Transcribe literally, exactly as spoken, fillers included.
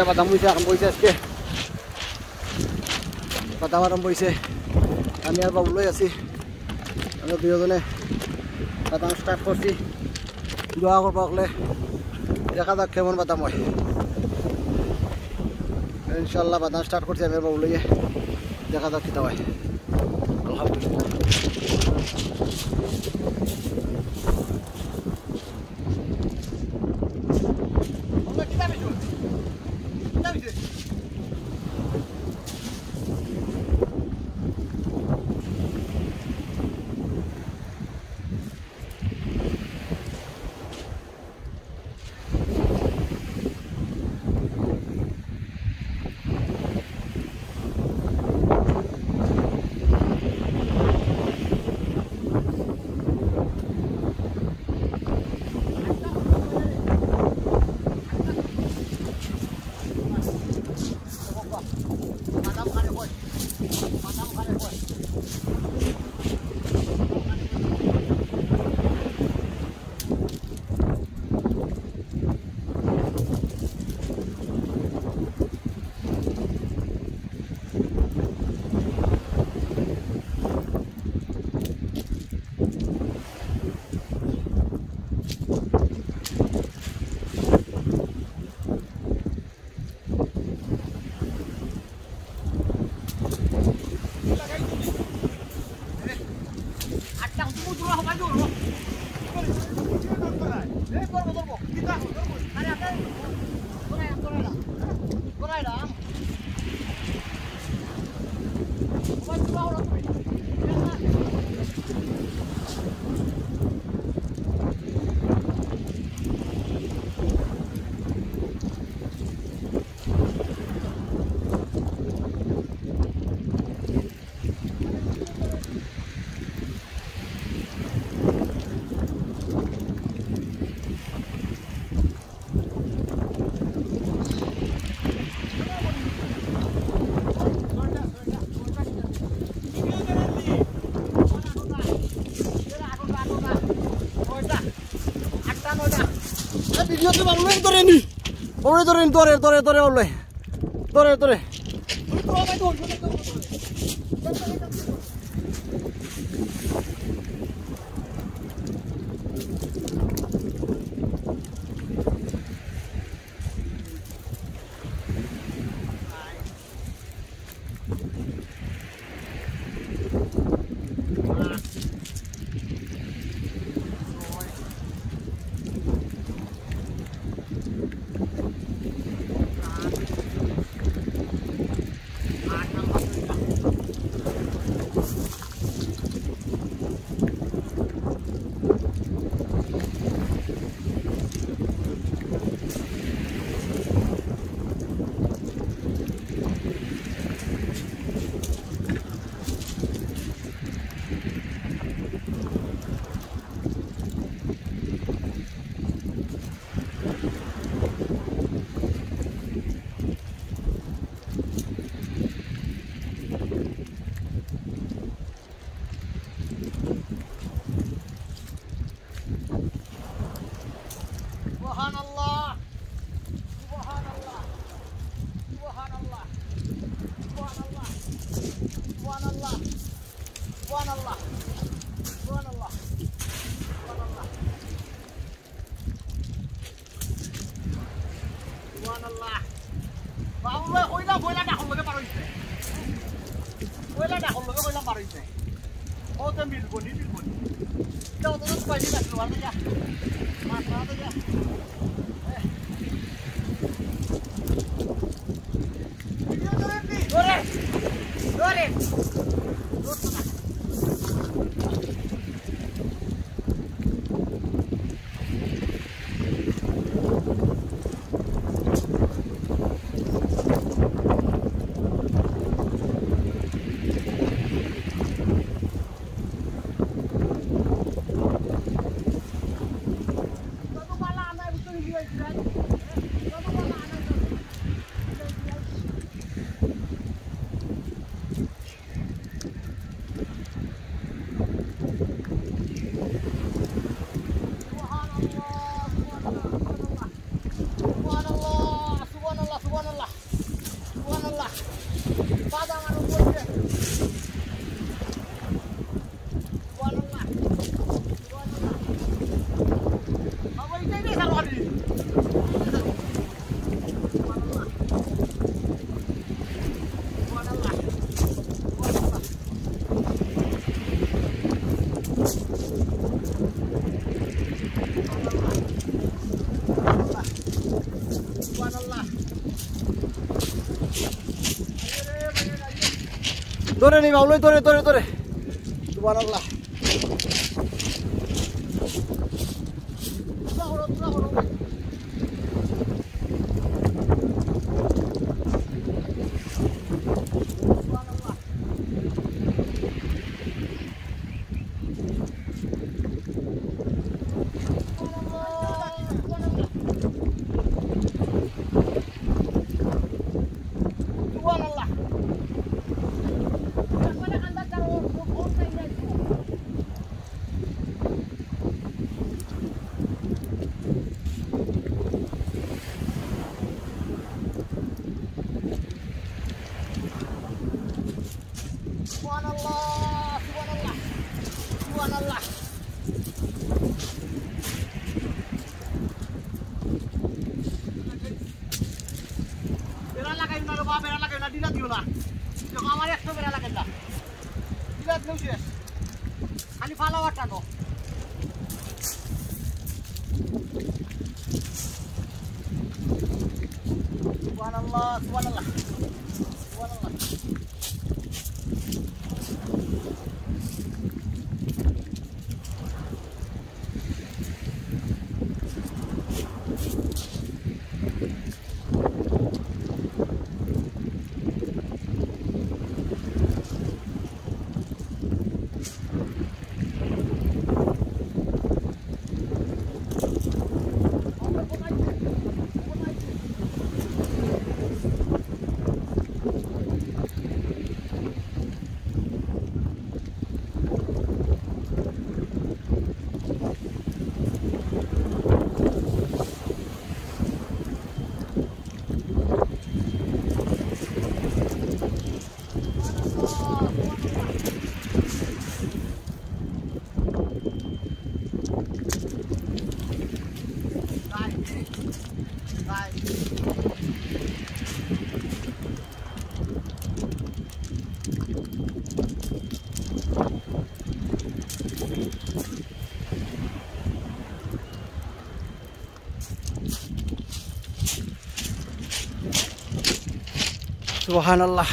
বাদাম অইছে, আরম্ভ অইছে আজকে। বাদাম আরম্ভ অইছে। আমি আর বাবুল ভাই আছি। আমরা দুইজনে বাদাম start করছি। দোয়া করবা হকলে। দেখা যাক কেমন বাদাম হয়। ইনশাআল্লাহ বাদাম start করছি আমি আর বাবুল ভাইয়ে। দেখা যাক কিতা হয়। আলহামদুলিল্লাহ। ভিডিওতে বাবুল ভাই ধরে নি। বাবুল ভাই ধরে নি, ধরে, ধরে, ধরে, বাবুল ভাই। ধরে, ধরে। সুবহানাল্লাহ, সুবহানাল্লাহ, সুবহানাল্লাহ, সুবহানাল্লাহ, সুবহানাল্লাহ, সুবহানাল্লাহ, সুবহানাল্লাহ। সুবহানাল্লাহ। বাবুল ভাই, কইলা, কইলা ডাকর লগে পার অইছে। কইলা ডাকর লগে কইলা পার অইছে। ও তো মিলবো নি, মিলবো নি। এটা অত তো পাইছি না, তোমার যা। মাছ মারা তো যা। ধরে, ধরে। ধরে নি বাউল, ধরে, ধরে, ধরে। সুবহানাল্লাহ। সুবহানাল্লাহ, সুবহানাল্লাহ, সুবহানাল্লাহ। বেড়া লাগাইও না রে বাবা, বেড়া লাগাইও না, ডিলা দিও না। দেখো, আমার একশো বেড়া লাগাইলা। ডিলা দিলেও শেষ। খালি ফালাও আর টানো। সুবহানাল্লাহ, সুবহানাল্লাহ, সুবহানাল্লাহ। সুবহানাল্লাহ।